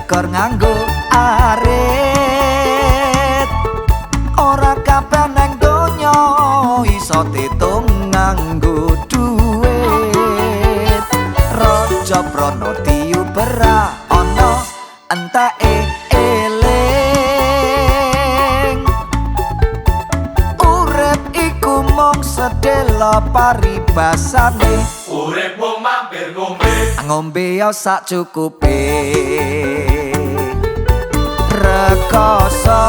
Nyegor nganggo arit. Ora kabeh nang donya iso ditung nganggo duit. Raja Prana diubera ana enteke eling. Urip iku mung sedhela paribasane. Urip mung mampir ngombe, ngombe ya sak cukupe. Rekoso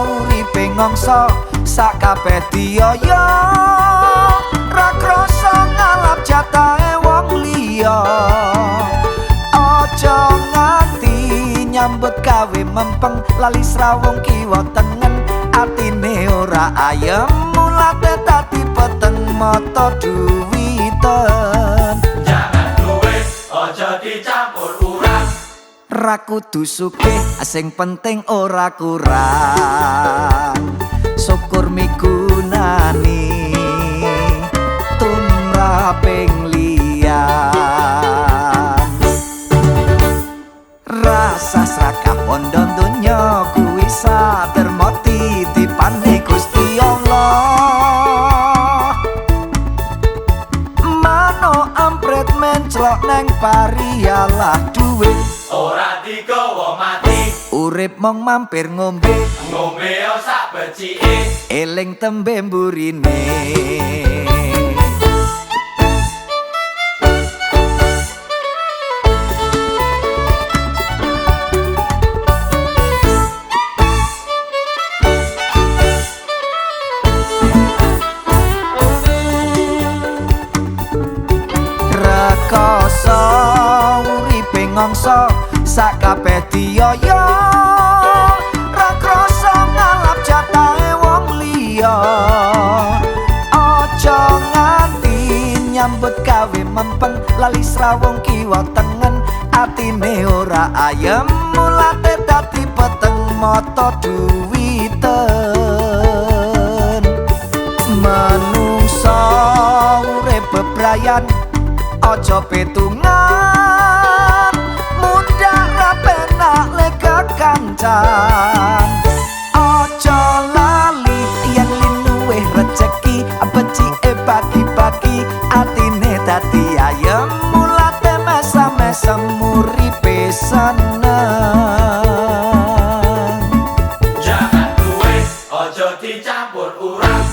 uripe ngongso sak kabeh dioyo. Ra krasa ngalap jatahe wong liya. Aja nganti nyambut gawe mempeng lali srawung kiwa tengen. Atine ora ayem mulate dadi peteng mata duwiten. Jangan duit aja dicampur urang. Ra kudu sugih sing penting ora kurang. Syukur migunani tumraping liyan. Rasa srakah bondo donya kuwi saderma titipane Gusti Allah. Mano ampret menclok neng pariyalah duit. Ora digawa mati. Urip mung mampir ngombe, ngombe sak becike. Eling tembe mburine. Rekoso uripe ngongso sak kabeh dioyo. Ra krasa ngalap jatahe wong liya. Aja nganti nyambut gawe mempeng lali srawung kiwa tengen. Atine ora ayem mulate dadi peteng mata duwiten. Manungsa urip bebrayan aja petungan. Mundhak ra penak lega kancan. Aja lali yen linuwih rejeki becike bagi-bagi. Atine dadi ayem mulate mesem-mesem uripe seneng. Jangan duit aja dicampur urang.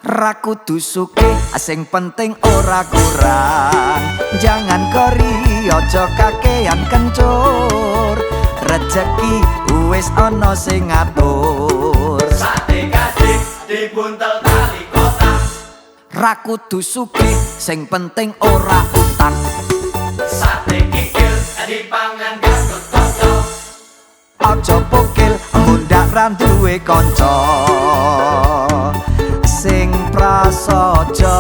Ra kudu sugih sing penting ora kurang. Jangan kori aja kakean kencur. Rejeki wis ana sing ngatur. Sate kasih dibuntel tali kota. Ra kudu sugih sing penting ora utang. Sate kikil dipangan Gatut Kaca. Aja pokil mundak ra duwe kanca. Sing prasaja.